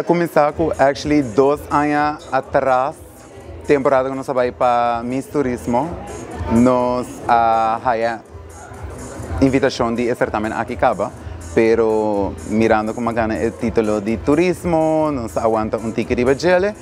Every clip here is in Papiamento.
El a cuminsa cu actually 2 aña atras, temporada cu nos a bay pa Miss Turismo, nos a haya invitacion di certamen aki caba, pero mirando con a gana e titulo di turismo, nos a wanta un tiki riba dje.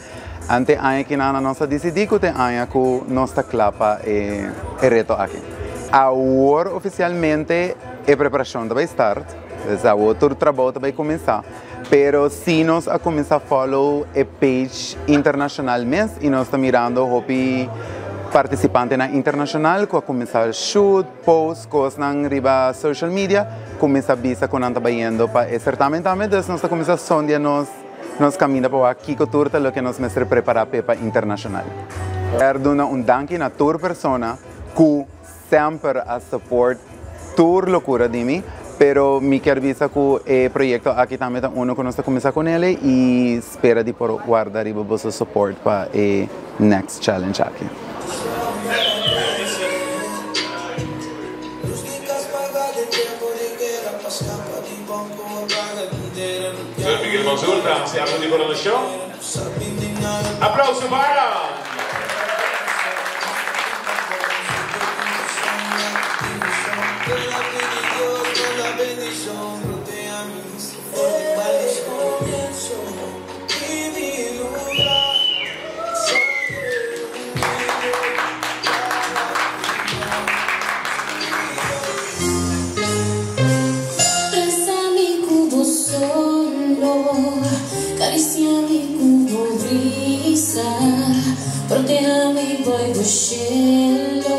Anto aña aki nos a dicidi cu e aña cu nos ta cla pa e reto aki. Awor oficialmente e preparacion bay start, e otro trabou bay cuminsa. Pero si nos a cuminsa follow e page internacional mes y nos ta mirando hopi participantenan internacional cu a cuminsa shoot, post, cosnan riba social media, cuminsa bisa cu nan ta bayendo pa e certamen tambe, dus nos a cuminsa sondia nos caminda pa aki tur ta loke nos mester prepara pa internacional. Kier duna un danki na tur persona cu semper a support tur locura di mi, pero mi kier bisa cu e proyecto aki tambe ta uno cu nos a cuminsa cu ne y spera di por warda riba boso support pa e next challenge aki. Sir Miguel Mansur, si algo di coronacion. Aplauso para! Brasa mi cu bo solo, caricia mi cu bo brisa, proteha mi bou bo cielo,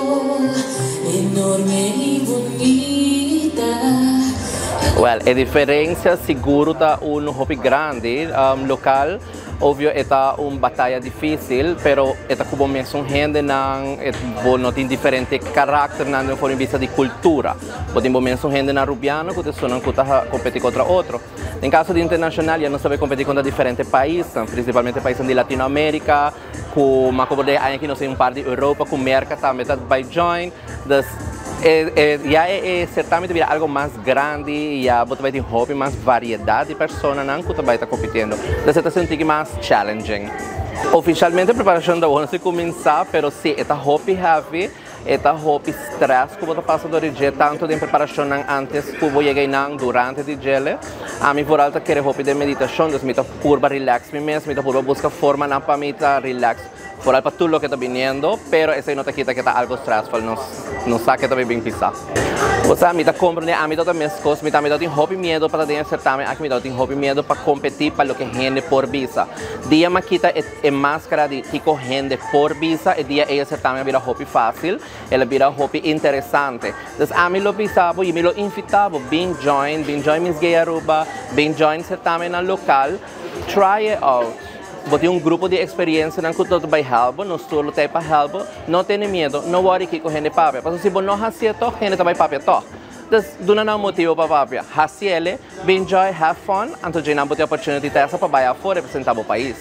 enorme y bunita. Well, e diferencia sigur ta un hopi grandi. Local, obvio, ta un bataya dificil, pero ta como mes hendenan, bo no tin diferente caracternan di forma vista di cultura. Bo tin mes hendenan Arubiano cu ta cu ta competi contra otro. Den caso di internacional, ya nos ta competi contra diferente pais, principalmente pais di Latinoamerica, cu mas como aki nos tin un par di Europa, cu Merca tambe ta bay join. Dus ya e certamen ta bira algo mas grandi, ya bo bay tin hopi mas variedad di personanan cu bay ta competiendo. Dus ta un tiki mas challenging. Oficialmente preparacion ainda no a cuminsa, pero si, ta hopi heavy, ta hopi stress cu bo ta pasa door di tanto di preparacion antes cu bo yega nan durante di dje. Ami vooral ta kere hopi di meditacion, dus mi ta purba relax mi mes, mi ta purba busca formanan pa mi ta relax vooral pa tur loke ta biniendo, pero esey no ta kita cu ta algo stressful, nos sa cu ta bin pisa. Osea, mi ta comprende, ami ta mescos, mi tambe tin hopi miedo pa den certamen, aki mi tin hopi miedo pa competi pa loke hende por bisa. Dia m'a kita e mascara di kico hende por bisa, e dia e certamen bira hopi facil, el a bira hopi interesante. Dus ami lo bisa bo, y mi lo invita bo, bin join Miss Gay Aruba, bin join certamen na local, try it out. Bo tin un grupo di experiencianan cu ta bay help, nos tur ta pa help, no tene miedo, no worry kico hende papia. Paso si bo no haci toch, hende ta bay papia toch. Dus duna nan motibo pa papia. Haci'e, enjoy, have fun, anto djey nan bo tin opportunity ta pa bay afo representa bo pais.